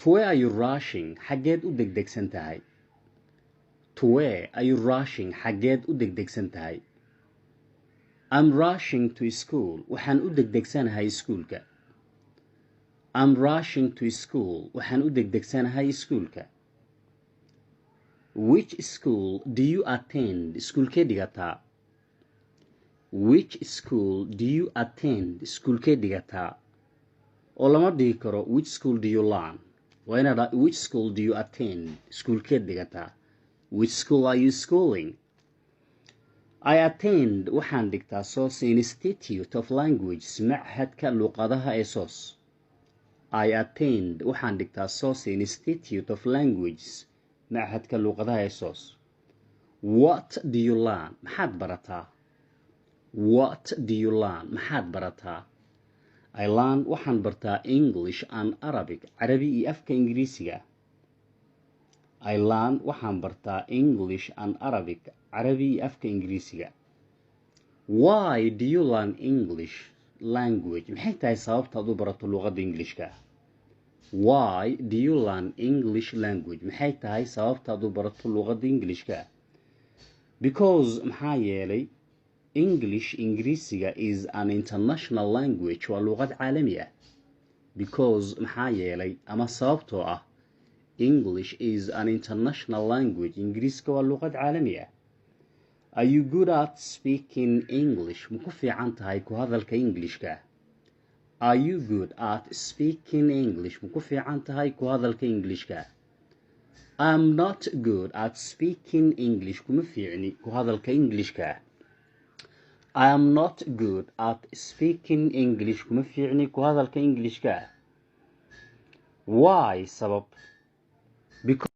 To where are you rushing? Xaggeed u degdegsan tahay? To where are you rushing? Xaggeed u degdegsan tahay? I'm rushing to school. Waxaan u degdegsanahay iskuulka. I'm rushing to school. Waxaan u degdegsanahay iskuulka. Which school do you attend? Iskuulkee dhigataa? Which school do you attend? Iskuulkee dhigataa? Oo lama dhihi karo "Which school do you learn?" Waa inaad "Which school do you attend?" Iskuulkeed dhigataa? Which school are you schooling? I attend, waxaan dhigtaa, SOS Institute of Languages, machadka luqadaha ee SOS. I attend, waxaan dhigtaa, SOS Institute of Languages, machadka luqadaha ee SOS. What do you learn? Maxaad barataa? What do you learn? Maxaad barataa? I learn, waxaan bartaa, English and Arabic, Carabi iyo afka Ingiriisiga. I learn, waxaan bartaa, English and Arabic, Carabi iyo afka Ingiriisiga. Why do you learn English language? Maxay tahay sababta aad u barato luqadda Englishka? Why do you learn English language? Maxay tahay sababta aad u barato luqadda Englishka? Because, maxaa yeelay, English, Ingiriisiga, is an international language, waa luqad caalami ah. Because, maxaa yeelay ama sababtoo ah, English is an international language, Ingiriiska waa luqad caalami ah. Are you good at speaking English? Ma ku fiican tahay ku hadalka Englishka? Are you good at speaking English? Ma ku fiican tahay ku hadalka Englishka? I'm not good at speaking English. Kuma fiicni ku hadalka Englishka. I am not good at speaking English. Kuma fiicni ku hadalka Englishka. Why? Sabab. Because